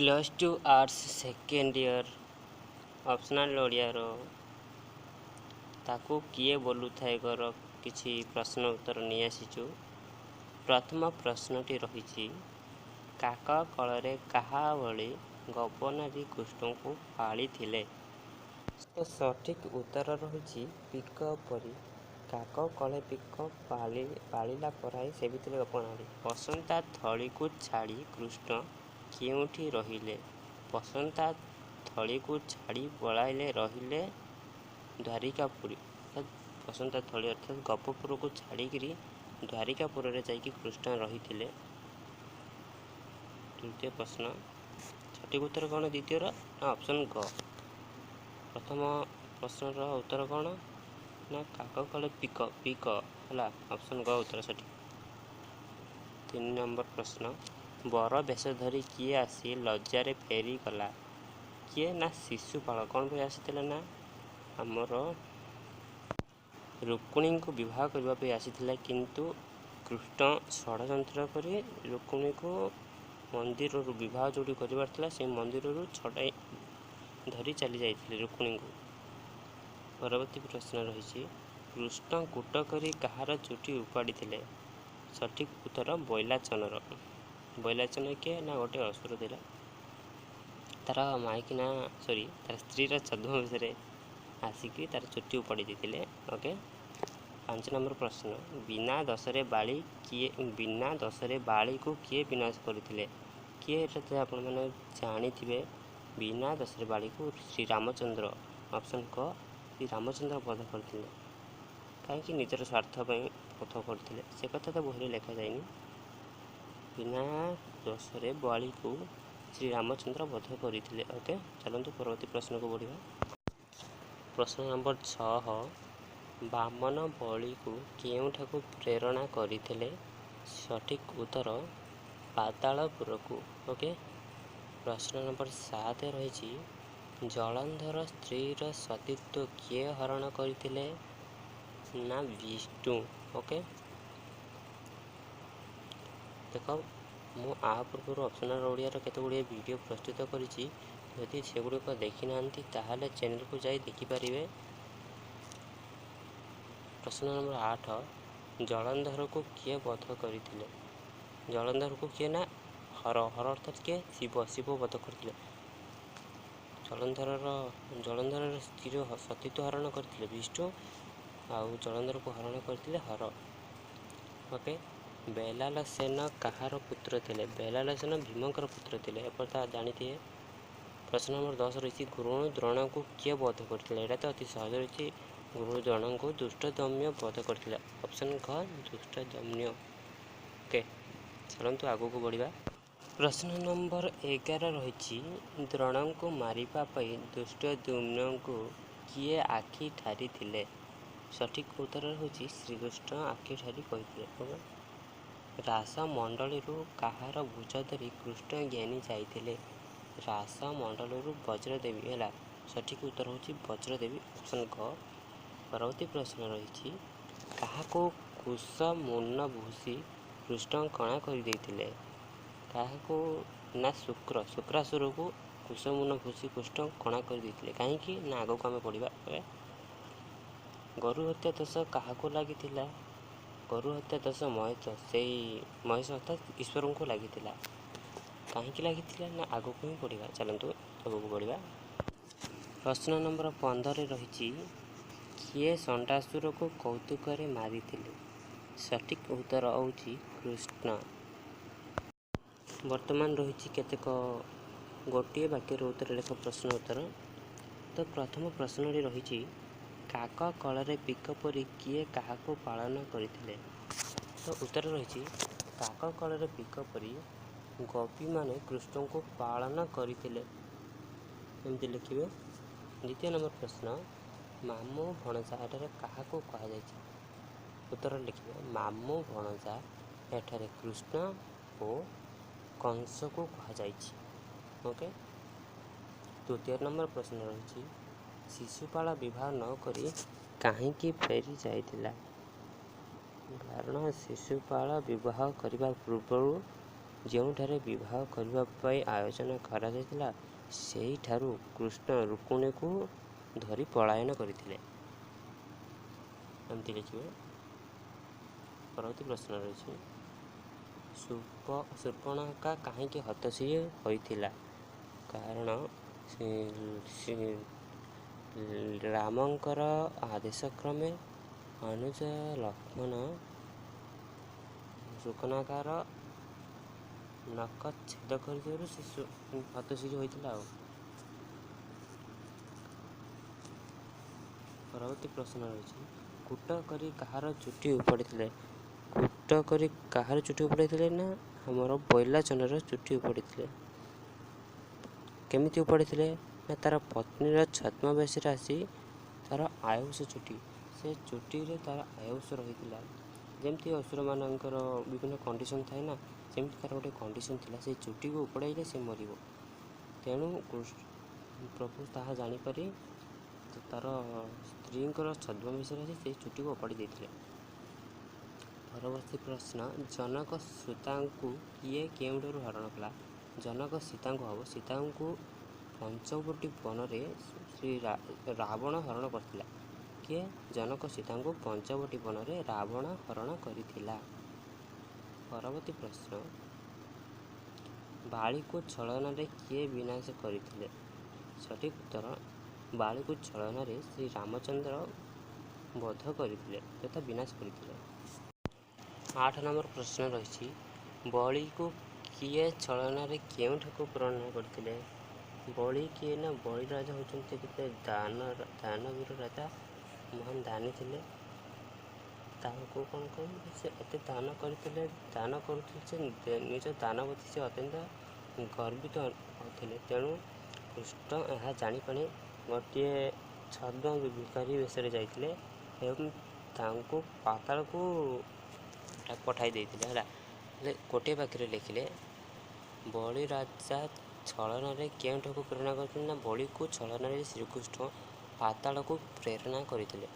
Plus 2 arts second year optional ଓଡ଼ିଆର ତାକୁ କିଏ ବୋଲୁଥାଏ କର କିଛି ପ୍ରଶ୍ନ ଉତ୍ତର ନେଇ ଆସିଛୁ। ପ୍ରଥମ ପ୍ରଶ୍ନଟି ରହିଛି, କାକ କଳରେ କାହା ଭଳି ଗୋପନାରୀ କୃଷ୍ଣଙ୍କୁ ପାଳିଥିଲେ? ତ ସଠିକ୍ ଉତ୍ତର ରହିଛି ପିକ ପରି। କାକ କଳେ ପିକ ପାଳି ପାଳିଲା ପରାଇ ସେବିଥିଲେ ଗୋପନାରୀ। ବସନ୍ତା ଥଳିକୁ ଛାଡ଼ି କୃଷ୍ଣ କେଉଁଠି ରହିଲେ? ବସନ୍ତା ଥଳିକୁ ଛାଡ଼ି ପଳାଇଲେ, ରହିଲେ ଦ୍ୱାରିକାପୁରୀ। ଅର୍ଥାତ୍ ବସନ୍ତା ଥଳି ଅର୍ଥାତ୍ ଗୋପପୁରକୁ ଛାଡ଼ିକିରି ଦ୍ୱାରିକାପୁରରେ ଯାଇକି କୃଷ୍ଣ ରହିଥିଲେ। ତୃତୀୟ ପ୍ରଶ୍ନ, ସଠିକ୍ ଉତ୍ତର କ'ଣ ଦ୍ୱିତୀୟର? ନା ଅପସନ୍ ଗ। ପ୍ରଥମ ପ୍ରଶ୍ନର ଉତ୍ତର କ'ଣ ନା କାକ କଳେ ପିକ, ପିକ ହେଲା ଅପସନ୍ ଗ ଉତ୍ତର ସଠିକ୍। 3 ନମ୍ବର ପ୍ରଶ୍ନ, ବର ବେଶ ଧରି କିଏ ଆସି ଲଜ୍ଜାରେ ଫେରିଗଲା? କିଏ ନା ଶିଶୁପାଳ। କ'ଣ ପାଇଁ ଆସିଥିଲେ? ନା ଆମର ରୁକ୍ମିଣୀଙ୍କୁ ବିବାହ କରିବା ପାଇଁ ଆସିଥିଲା, କିନ୍ତୁ କୃଷ୍ଣ ଷଡ଼ଯନ୍ତ୍ର କରି ରୁକ୍ମିଣୀକୁ ମନ୍ଦିରରୁ, ବିବାହ ଯେଉଁଠି କରିବାର ଥିଲା ସେଇ ମନ୍ଦିରରୁ ଛଡ଼ାଇ ଧରି ଚାଲି ଯାଇଥିଲେ ରୁକ୍ମିଣୀଙ୍କୁ। ପରବର୍ତ୍ତୀ ପ୍ରଶ୍ନ ରହିଛି, କୃଷ୍ଣ କୂଟ କରି କାହାର ଚୁଟି ଉପାଡ଼ିଥିଲେ? ସଠିକ୍ ଉତ୍ତର ବୈଲାଚନର। ବୈଲାଚନ କିଏ? ନା ଗୋଟେ ଅସୁର ଥିଲା, ତାର ମାଇକିନା ସରି ତାର ସ୍ତ୍ରୀର ଛଦ୍ମବେଶରେ ଆସିକି ତାର ଚୁଟି ଉପାଡ଼ି ଦେଇଥିଲେ। ଓକେ, 5 ନମ୍ବର ପ୍ରଶ୍ନ, ବିନା ଦୋଷରେ ବାଳି କିଏ, ବିନା ଦୋଷରେ ବାଳିକୁ କିଏ ବିନାଶ କରିଥିଲେ? କିଏ? ଏଟା ତ ଆପଣମାନେ ଜାଣିଥିବେ। ବିନା ଦୋଷରେ ବାଳିକୁ ଶ୍ରୀରାମଚନ୍ଦ୍ର, ଅପସନ୍ କ, ଶ୍ରୀରାମଚନ୍ଦ୍ର ବଧ କରିଥିଲେ। କାହିଁକି? ନିଜର ସ୍ୱାର୍ଥ ପାଇଁ ବଧ କରିଥିଲେ, ସେ କଥା ତ ବହିରେ ଲେଖାଯାଇନି। ବିନା ଦୋଷରେ ବାଳିକୁ ଶ୍ରୀରାମଚନ୍ଦ୍ର ବଧ କରିଥିଲେ। ଓକେ, ଚାଲନ୍ତୁ ପରବର୍ତ୍ତୀ ପ୍ରଶ୍ନକୁ ବଢ଼ିବା। ପ୍ରଶ୍ନ ନମ୍ବର 6, ବାମନ ବଳିକୁ କେଉଁଠାକୁ ପ୍ରେରଣା କରିଥିଲେ? ସଠିକ୍ ଉତ୍ତର ପାତାଳପୁରକୁ। ଓକେ, ପ୍ରଶ୍ନ ନମ୍ବର 7 ରହିଛି, ଜଳନ୍ଧର ସ୍ତ୍ରୀର ସତୀତ୍ୱ କିଏ ହରଣ କରିଥିଲେ? ନା ବିଷ୍ଣୁ। ଓକେ, ଦେଖ, ମୁଁ ଆ ପୂର୍ବରୁ ଅପସନାଲ୍ ଓଡ଼ିଆର କେତେ ଗୁଡ଼ିଏ ଭିଡ଼ିଓ ପ୍ରସ୍ତୁତ କରିଛି। ଯଦି ସେଗୁଡ଼ିକ ଦେଖିନାହାନ୍ତି ତାହେଲେ ଚ୍ୟାନେଲକୁ ଯାଇ ଦେଖିପାରିବେ। ପ୍ରଶ୍ନ ନମ୍ବର 8, ଜଳନ୍ଧରକୁ କିଏ ବଧ କରିଥିଲେ? ଜଳନ୍ଧରକୁ କିଏ? ନା ହର। ହର ଅର୍ଥାତ୍ କିଏ? ଶିବ। ଶିବ ବଧ କରିଥିଲେ। ଜଳନ୍ଧରର ସ୍ତ୍ରୀର ସତୀତ୍ୱ ହରଣ କରିଥିଲେ ବିଷ୍ଣୁ, ଆଉ ଜଳନ୍ଧରକୁ ହରଣ କରିଥିଲେ ହର। ଓକେ, ବେଲାଲ ସେନ କାହାର ପୁତ୍ର ଥିଲେ? ବେଲାଲ ସେନ ଭୀମଙ୍କର ପୁତ୍ର ଥିଲେ, ଏପରି ତ ଜାଣିଥିବେ। ପ୍ରଶ୍ନ ନମ୍ବର 10 ରହିଛି, ଗୁରୁ ଦ୍ରୋଣଙ୍କୁ କିଏ ବଧ କରିଥିଲେ? ଏଇଟା ତ ଅତି ସହଜ ରହିଛି। ଗୁରୁ ଦ୍ରୋଣଙ୍କୁ ଦୁଷ୍ଟଦମ୍ୟ ବଧ କରିଥିଲେ, ଅପସନ୍ ଘ ଦୁଷ୍ଟଦମ୍ୟ। ଓକେ, ଚାଲନ୍ତୁ ଆଗକୁ ବଢ଼ିବା। ପ୍ରଶ୍ନ ନମ୍ବର 11 ରହିଛି, ଦ୍ରୋଣଙ୍କୁ ମାରିବା ପାଇଁ ଦୁଷ୍ଟଦୁମ୍ନଙ୍କୁ କିଏ ଆଖି ଠାରିଥିଲେ? ସଠିକ୍ ଉତ୍ତର ହେଉଛି ଶ୍ରୀକୃଷ୍ଣ ଆଖି ଠାରି କହିଥିଲେ। ଓକେ, ରାସମଣ୍ଡଳୀରୁ କାହାର ଭୁଜ ଧରି କୃଷ୍ଣ ଜ୍ଞାନୀ ଯାଇଥିଲେ? ରାସମଣ୍ଡଳୀରୁ ବଜ୍ରଦେବୀ ହେଲା। ସଠିକ୍ ଉତ୍ତର ହେଉଛି ବଜ୍ରଦେବୀ, ଅପସନ୍ ଗ। ପରବର୍ତ୍ତୀ ପ୍ରଶ୍ନ ରହିଛି, କାହାକୁ କୁଶ ମୁନ ଭୂଷି କୃଷ୍ଣ କଣା କରିଦେଇଥିଲେ? କାହାକୁ? ନା ଶୁକ୍ର, ଶୁକ୍ରାସୁରକୁ କୁଶମୁନ ଭୂଷି କୃଷ୍ଣ କଣା କରିଦେଇଥିଲେ। କାହିଁକି? ନା ଆଗକୁ ଆମେ ପଢ଼ିବା। ଏବେ ଗୋରୁ ହତ୍ୟା ଦୋଷ କାହାକୁ ଲାଗିଥିଲା? ଗୋରୁ ହତ୍ୟା ଦୋଷ ମହେଶ, ସେଇ ମହେଶ ଅର୍ଥାତ୍ ଈଶ୍ୱରଙ୍କୁ ଲାଗିଥିଲା। କାହିଁକି ଲାଗିଥିଲା? ନା ଆଗକୁ ହିଁ ପଢ଼ିବା। ଚାଲନ୍ତୁ ଆଗକୁ ବଢ଼ିବା। ପ୍ରଶ୍ନ ନମ୍ବର 15 ରହିଛି, କିଏ ଷଣ୍ଢାସୁରକୁ କୌତୁକରେ ମାରିଥିଲେ? ସଠିକ୍ ଉତ୍ତର ହେଉଛି କୃଷ୍ଣ। ବର୍ତ୍ତମାନ ରହିଛି କେତେକ ଗୋଟିଏ ବାକ୍ୟର ଉତ୍ତର ଲେଖ ପ୍ରଶ୍ନ ଉତ୍ତର। ତ ପ୍ରଥମ ପ୍ରଶ୍ନଟି ରହିଛି, କାକ କଳରେ ପିକ ପରି କିଏ କାହାକୁ ପାଳନ କରିଥିଲେ? ତ ଉତ୍ତର ରହିଛି, କାକ କଳରେ ପିକ ପରି ଗୋପୀମାନେ କୃଷ୍ଣଙ୍କୁ ପାଳନ କରିଥିଲେ, ଏମିତି ଲେଖିବେ। ଦ୍ୱିତୀୟ ନମ୍ବର ପ୍ରଶ୍ନ, ମାମୁଁ ଭଣଜା ଏଠାରେ କାହାକୁ କୁହାଯାଇଛି? ଉତ୍ତର ଲେଖିବେ, ମାମୁଁ ଭଣଜା ଏଠାରେ କୃଷ୍ଣ ଓ କଂସକୁ କୁହାଯାଇଛି। ଓକେ, ତୃତୀୟ ନମ୍ବର ପ୍ରଶ୍ନ ରହିଛି, ଶିଶୁପାଳ ବିବାହ ନ କରି କାହିଁକି ଫେରି ଯାଇଥିଲା? କାରଣ ଶିଶୁପାଳ ବିବାହ କରିବା ପୂର୍ବରୁ ଯେଉଁଠାରେ ବିବାହ କରିବା ପାଇଁ ଆୟୋଜନ କରାଯାଇଥିଲା ସେଇଠାରୁ କୃଷ୍ଣ ରୁକ୍ମିଣୀକୁ ଧରି ପଳାୟନ କରିଥିଲେ। ଏମିତି ଲେଖିବେ। ପରବର୍ତ୍ତୀ ପ୍ରଶ୍ନ ରହିଛି, ଶୂର୍ପଣଖା କାହିଁକି ହତଶ୍ରୀ ହୋଇଥିଲା? କାରଣ ରାମଙ୍କର ଆଦେଶକ୍ରମେ ଅନୁଜ ଲକ୍ଷ୍ମଣ ଶୂର୍ପଣଖାର ନଖ ଛେଦ କରିଥିବାରୁ ସେ ହତଶ୍ରୀ ହୋଇଥିଲା। ଆଉ ପରବର୍ତ୍ତୀ ପ୍ରଶ୍ନ ରହିଛି, କୂଟ କରି କାହାର ଚୁଟି ଉପାଡ଼ିଥିଲେ? କୂଟ କରି କାହାର ଚୁଟି ଉପାଡ଼ିଥିଲେ ନା ଆମର ବୈଲାଚନର ଚୁଟି ଉପାଡ଼ିଥିଲେ। କେମିତି ଉପାଡ଼ିଥିଲେ ନା ତାର ପତ୍ନୀର ଛଦ୍ମବେଶରେ ଆସି ତାର ଆୟୁଷ ଚୁଟି, ସେ ଚୁଟିରେ ତାର ଆୟୁଷ ରହିଥିଲା। ଯେମିତି ଅସୁରମାନଙ୍କର ବିଭିନ୍ନ କଣ୍ଡିସନ୍ ଥାଏ ନା, ସେମିତି ତାର ଗୋଟେ କଣ୍ଡିସନ୍ ଥିଲା, ସେଇ ଚୁଟିକୁ ଉପାଡ଼େଇଲେ ସେ ମରିବ। ତେଣୁ ପ୍ରଭୁ ତାହା ଜାଣିପାରି ତାର ସ୍ତ୍ରୀଙ୍କର ଛଦ୍ମବେଶରେ ଆସି ସେଇ ଚୁଟିକୁ ଉପାଡ଼ି ଦେଇଥିଲେ। ପରବର୍ତ୍ତୀ ପ୍ରଶ୍ନ, ଜନକ ସୀତାଙ୍କୁ କିଏ କେଉଁଠାରୁ ହରଣ କଲା? ଜନକ ସୀତାଙ୍କୁ ହେବ, ସୀତାଙ୍କୁ ପଞ୍ଚବଟୀ ବନରେ ଶ୍ରୀ ରାବଣ ହରଣ କରିଥିଲା। କିଏ? ଜନକ ସୀତାଙ୍କୁ ପଞ୍ଚବଟୀ ବନରେ ରାବଣ ହରଣ କରିଥିଲା। ପରବର୍ତ୍ତୀ ପ୍ରଶ୍ନ, ବାଳିକୁ ଛଳନାରେ କିଏ ବିନାଶ କରିଥିଲେ? ସଠିକ୍ ଉତ୍ତର, ବାଳିକୁ ଛଳନାରେ ଶ୍ରୀ ରାମଚନ୍ଦ୍ର ବଧ କରିଥିଲେ ତଥା ବିନାଶ କରିଥିଲେ। 8 ନମ୍ବର ପ୍ରଶ୍ନ ରହିଛି, ବଳିକୁ କିଏ ଛଳନାରେ କେଉଁଠାକୁ ପ୍ରେରଣ କରିଥିଲେ? ବଳି କିଏ ନା ବଳି ରାଜା ହେଉଛନ୍ତି କେତେ ଦାନବୀର ରାଜା, ମହାନ ଦାନୀ ଥିଲେ। ତାଙ୍କୁ କ'ଣ କହିବେ, ସେ ଏତେ ଦାନ କରିଥିଲେ, ଦାନ କରୁଥିଲେ, ସେ ନିଜ ଦାନ ପ୍ରତି ସେ ଅତ୍ୟନ୍ତ ଗର୍ବିତ ଥିଲେ। ତେଣୁ କୃଷ୍ଣ ଏହା ଜାଣିପାରି ଗୋଟିଏ ଛଦ୍ମ ଭିକାରୀ ବେଶରେ ଯାଇଥିଲେ ଏବଂ ତାଙ୍କୁ ପାତାଳକୁ ପଠାଇ ଦେଇଥିଲେ। ହେଲା, ହେଲେ ଗୋଟିଏ ବାକ୍ୟରେ ଲେଖିଲେ, ବଳି ରାଜା ଛଳନାରେ କେଉଁଠାକୁ ପ୍ରେରଣା କରିଥିଲେ ନା ବଳିକୁ ଛଳନାରେ ଶ୍ରୀକୃଷ୍ଣ ପାତାଳକୁ ପ୍ରେରଣ କରିଥିଲେ।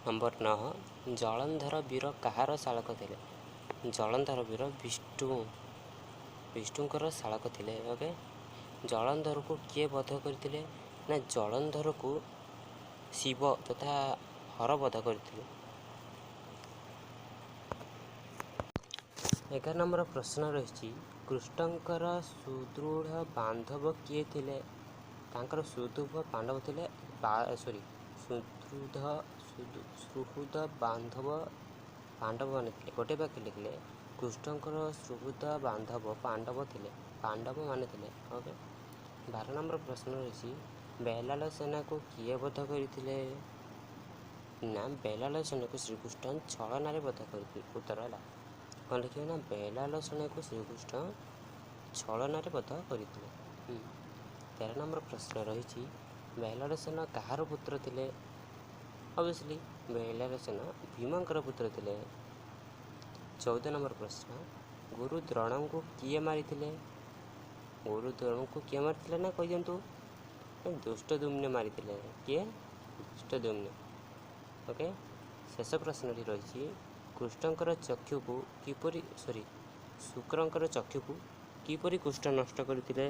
ନମ୍ବର 9, ଜଳନ୍ଧର ବୀର କାହାର ଶାଳକ ଥିଲେ? ଜଳନ୍ଧର ବୀର ବିଷ୍ଣୁଙ୍କର ଶାଳକ ଥିଲେ। ଓକେ, ଜଳନ୍ଧରକୁ କିଏ ବଧ କରିଥିଲେ ନା ଜଳନ୍ଧରକୁ ଶିବ ତଥା ହର ବଧ କରିଥିଲେ। 11 ନମ୍ବର ପ୍ରଶ୍ନ ରହିଛି, କୃଷ୍ଣଙ୍କର ସୁଦୃଢ଼ ବାନ୍ଧବ କିଏ ଥିଲେ? ତାଙ୍କର ସୁଦୃଢ଼ ପାଣ୍ଡବ ଥିଲେ, ସରି, ସୁହୃଦ ବାନ୍ଧବ ପାଣ୍ଡବମାନେ ଥିଲେ। ଗୋଟେ ବାକ୍ୟ ଲେଖିଲେ, କୃଷ୍ଣଙ୍କର ସୁହୃଦ ବାନ୍ଧବ ପାଣ୍ଡବ ଥିଲେ, ପାଣ୍ଡବମାନେ ଥିଲେ। ଓକେ, 12 ନମ୍ବର ପ୍ରଶ୍ନ ରହିଛି, ବେଲାଳ ସେନାକୁ କିଏ ବଧ କରିଥିଲେ? ନା ବେଲାଳ ସେନାକୁ ଶ୍ରୀକୃଷ୍ଣ ଛଳନାରେ ବଧ କରିଥିଲେ। ଉତ୍ତର ହେଲା କ'ଣ ଲେଖିବେ ନା ବେଲାଳ ସେନାକୁ ଶ୍ରୀକୃଷ୍ଣ ଛଳନାରେ ବଧ କରିଥିଲେ। 13 ନମ୍ବର ପ୍ରଶ୍ନ ରହିଛି, ବେଲାଳ ସେନ କାହାର ପୁତ୍ର ଥିଲେ? ଅବଭିୟସଲି ବେଲାଳ ସେନ ଭୀମଙ୍କର ପୁତ୍ର ଥିଲେ। 14 ନମ୍ବର ପ୍ରଶ୍ନ, ଗୁରୁ ଦ୍ରୋଣଙ୍କୁ କିଏ ମାରିଥିଲେ? ଗୁରୁ ଦ୍ରୋଣଙ୍କୁ କିଏ ମାରିଥିଲେ ନା କହିଦିଅନ୍ତୁ, ଦୁଷ୍ଟଦ୍ୟୁମ୍ନ ମାରିଥିଲେ। କିଏ? ଦୁଷ୍ଟଦ୍ୟୁମ୍ନ। ଓକେ, ଶେଷ ପ୍ରଶ୍ନଟି ରହିଛି, କୃଷ୍ଣଙ୍କର ଚକ୍ଷୁକୁ କିପରି, ସରି, ଶୁକ୍ରଙ୍କର ଚକ୍ଷୁକୁ କିପରି କୃଷ୍ଣ ନଷ୍ଟ କରିଥିଲେ?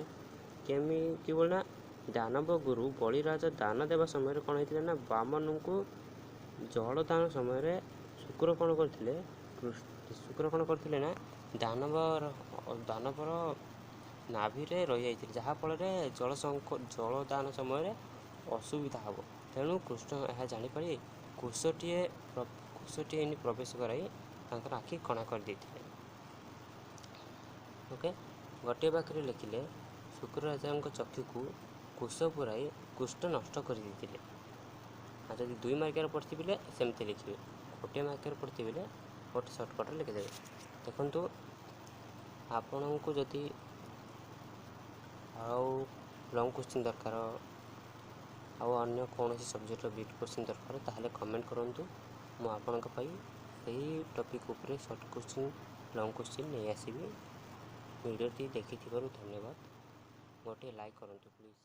କିଭଳି ନା ଦାନବ ଗୁରୁ ବଳିରାଜ ଦାନ ଦେବା ସମୟରେ କ'ଣ ହେଇଥିଲା ନା ବାମନଙ୍କୁ ଜଳଦାନ ସମୟରେ ଶୁକ୍ର କ'ଣ କରିଥିଲେ? ଶୁକ୍ର କ'ଣ କରିଥିଲେ ନା ଦାନବର ନାଭିରେ ରହିଯାଇଥିଲେ, ଯାହାଫଳରେ ଜଳଦାନ ସମୟରେ ଅସୁବିଧା ହେବ। ତେଣୁ କୃଷ୍ଣ ଏହା ଜାଣିପାରି କୁଶଟିଏ ଏନି ପ୍ରବେଶ କରାଇ ତାଙ୍କର ଆଖି କଣା କରିଦେଇଥିଲେ। ଓକେ, ଗୋଟିଏ ବାକ୍ୟରେ ଲେଖିଲେ, ଶୁକ୍ର ରାଜାଙ୍କ ଚକ୍ଷୁକୁ କୁଶ ପୁରାଇ କୃଷ୍ଣ ନଷ୍ଟ କରିଦେଇଥିଲେ। ଆଉ ଯଦି 2 ମାର୍କିଆର ପଢ଼ିଥିବେ ସେମିତି ଲେଖିବେ, ଗୋଟିଏ ମାର୍କିଆର ପଢ଼ିଥିବେ ଗୋଟେ ସର୍ଟକଟ୍ରେ ଲେଖିଦେବେ। ଦେଖନ୍ତୁ, ଆପଣଙ୍କୁ ଯଦି ଆଉ ଲଙ୍ଗ୍ କୋଶ୍ଚିନ୍ ଦରକାର, ଆଉ ଅନ୍ୟ କୌଣସି ସବଜେକ୍ଟର ବିଟ୍ କୋଶ୍ଚିନ୍ ଦରକାର, ତାହେଲେ କମେଣ୍ଟ କରନ୍ତୁ। ମୁଁ ଆପଣଙ୍କ ପାଇଁ ସେହି ଟପିକ୍ ଉପରେ ସର୍ଟ କୋଶ୍ଚିନ୍, ଲଙ୍ଗ୍ କୋଶ୍ଚିନ୍ ନେଇ ଆସିବି। ଭିଡ଼ିଓଟି ଦେଖିଥିବାରୁ ଧନ୍ୟବାଦ। ଗୋଟିଏ ଲାଇକ୍ କରନ୍ତୁ ପ୍ଲିଜ୍।